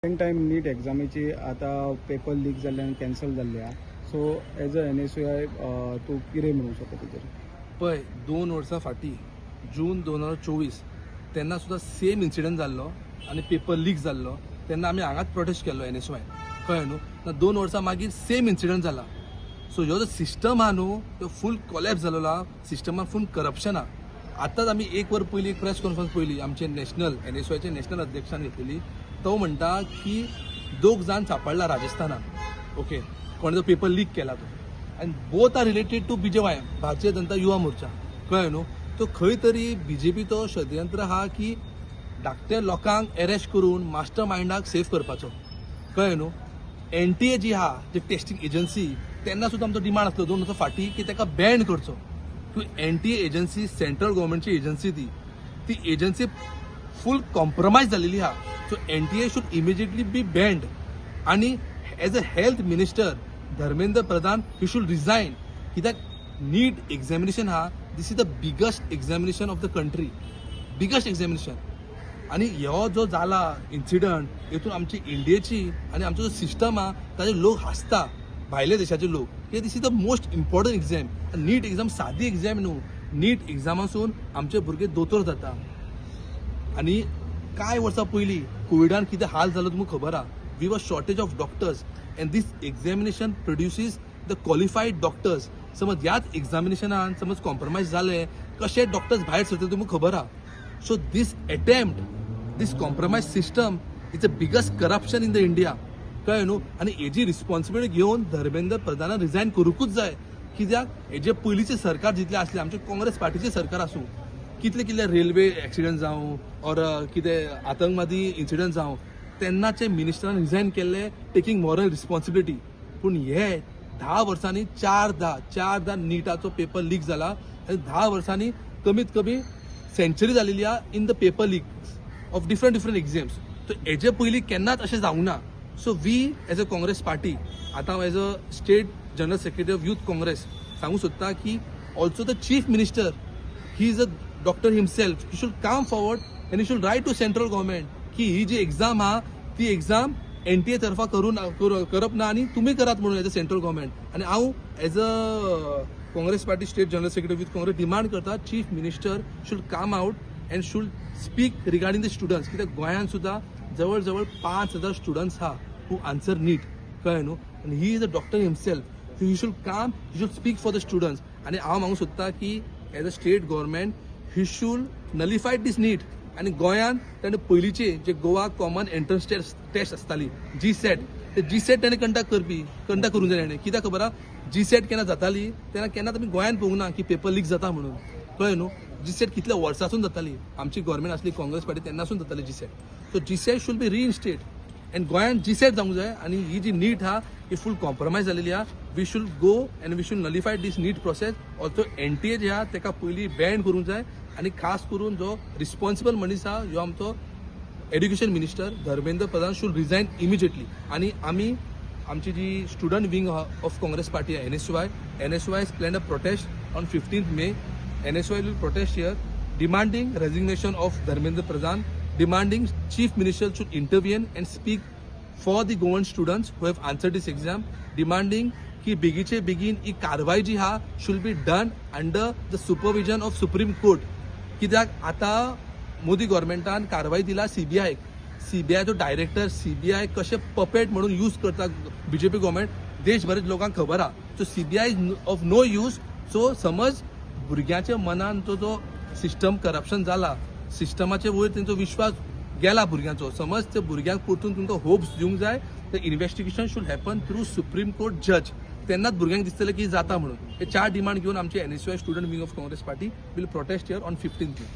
Second time नीट एग्जामीची आतां paper leak जाल्ल्यान कॅन्सल जाल्ले आहा. सो एज अ एनएसयूआय तूं कितें म्हणूंक शकता तेजेर? पळय, 2 वर्सां फाटीं जून 2024 तेन्ना सुद्दां सेम इन्सिडंट जाल्लो आनी पेपर लीक जाल्लो. तेन्ना आमी हांगाच प्रोटेस्ट केल्लो एनएसयूआय, कळ्ळें न्हू? ना, 2 वर्सां मागीर सेम इन्सिडंट जाला. सो ह्यो जो सिस्टम आहा न्हू, त्यो फूल कोलॅप्स जालेलो आहा. सिस्टमान फूल करप्शन आहा. आतांच आमी एक वर पयलीं एक प्रेस कॉन्फरन्स पळयली, आमचे नॅशनल एनएसयूआयचे नॅशनल अध्यक्षान घेतलेली. तो म्हणटा की दोग जाण सापडला राजस्थानात, ओके, कोणे तो पेपर लीक केला तो, and both are related to BJYM, Bharatiya Janata Yuva Morcha, कळ्ळें न्हू? तो खंय तरी बीजेपी तो षडयंत्र आहा की धाकटे लोकांक एरेस्ट करून मास्टर मायंडाक सेफ करपाचो, कळ्ळें न्हू? एनटीए जी आहा, जी टेस्टिंग एजन्सी, तेन्ना सुद्दां आमचो डिमांड आसलो 2 वर्सां फाटीं की ताका बॅन करचो. एनटीए एजन्सी सेंट्रल गव्हर्मेंटची एजन्सी, ती ती एजन्सी फूल कॉम्प्रोमायज जालेली आहा. So NTA should immediately be banned आणि as a health minister Dharmendra Pradhan, he should resign, कित्याक नीट एग्जामिनेशन हा, this is the biggest examination of the country, biggest examination. आणि ह्यो जो जाला इन्सिडंट, हितून आमची इंडियेची आनी आमचो जो सिस्टम आहा ताजे लोक हांसता, भायले देशाचे लोक, की this is the most important exam. NEET exam सादी एग्जाम न्हू. नीट एग्जामासून आमचे भुरगे दोतोर जाता. आनी कांय वर्सां पयलीं कोविडान कितें हाल जालो तुमकां खबर आहा. We was shortage of doctors and this examination produces the qualified doctors. समज ह्याच एग्जामिनेशनान समज कॉम्प्रोमायज जालें, कशे डॉक्टर्स भायर सरतले तुमकां खबर आहा. So this attempt, this compromise system is a biggest corruption in the India, कळ्ळें न्हू? आनी हेजी रिस्पॉन्सिबिलिटी घेवन धर्मेंद्र प्रधानान रिजायन करूंकूच जाय, कित्याक हेजे पयलींचें सरकार जितलें आसलें, आमचें काँग्रेस पार्टीचें सरकार आसूं, कितले कितले रेल्वे एक्सिडंट जावं ऑर कितें आतंकवादी इन्सिडंट जावं, तेन्नाचे मिनिस्टरान रिजायन केल्ले टेकींग मॉरल रिस्पॉन्सिबिलिटी. पूण हे 10 वर्सांनी चारदा चारदा निटाचो पेपर लीक जाला आनी 10 वर्सांनी कमीत कमी सेंचुरी जालेली आहा in the paper leak of different different exams. So हेजे पयलीं केन्नाच अशें जावंक ना. So we as a Congress party, आतां as a state general secretary of Youth Congress सांगूंक सोदता की also the chief minister, he is a doctor himself, he should come forward and he should write to central government की ही जी exam आहा ती exam NTA तर्फा करू करप ना आनी तुमी करात म्हणून एज अ सेंट्रल गव्हर्मेंट. आनी हांव as a Congress party state general secretary with Congress demand करता, chief minister should come out and should speak regarding the students, कित्याक गोंयांत सुद्दां जवळ जवळ 5000 स्टुडंट्स आहा हू आन्सर नीट, कळ्ळें न्हू? आनी he is a doctor himself, he should come, he should speak for the students. आनी हांव मागूंक सोदता की as a state government he should nullified this NEET. आनी गोंयांत ताणें पयलींचे जे गोवा कॉमन एंट्रन्स टेस्ट आसताली, जी सॅट, ते जी सॅट ताणें कंडक्ट करूंक जाय ताणें. कित्याक खबर आहा, जी सॅट केन्ना जाताली तेन्ना केन्नाच आमी गोंयांत पळोवंक ना की पेपर लीक जाता म्हणून, कळ्ळें न्हू? जी सॅट कितल्या वर्सांसून जाताली, आमची गव्हर्मेंट आसली काँग्रेस पार्टी तेन्नासून जाताली G SAT. So GSAT should be reinstate and गोंयांत जी सॅट जावंक जाय. आनी ही जी नीट आहा ही फूल कॉम्प्रोमायज जालेली आहा. We should go and we should nullify this NEET process. Also NTA जे आहा ताका पयलीं बॅन करूंक जाय आनी खास करून जो रिस्पॉन्सिबल मनीस आहा, ह्यो आमचो education minister Dharmendra Pradhan should resign immediately. आनी आमी आमची जी student wing of Congress party आहे NSUI, NSUI plan a protest on 15 May. NSUI will protest here demanding resignation of Dharmendra Pradhan, demanding Chief Minister should intervene and speak for the Goan students who have answered this exam, demanding की बेगीचे बेगीन ही कारवाय जी आहा should be done under the supervision of Supreme Court, कित्याक आतां मोदी गव्हर्मेंटान कारवाय दिला सीबीआयक. सीबीआयचो director, CBI कशें पपेट म्हणून यूज करता बीजेपी गव्हर्मेंट, देशभर लोकांक खबर आहा. So CBI is of no use. So समज भुरग्यांच्या मनान तो जो सिस्टम करप्शन जाला, सिस्टमाचे वयर तेंचो विश्वास गेला भुरग्यांचो, समज ते भुरग्यांक परतून तुमकां होप्स दिवंक जाय तर investigation should happen through Supreme Court judge. तेन्नाच भुरग्यांक दिसतलें की जाता म्हणून. हे चार डिमांड घेवन आमचे NSUI student wing of Congress party will protest here on 15 May.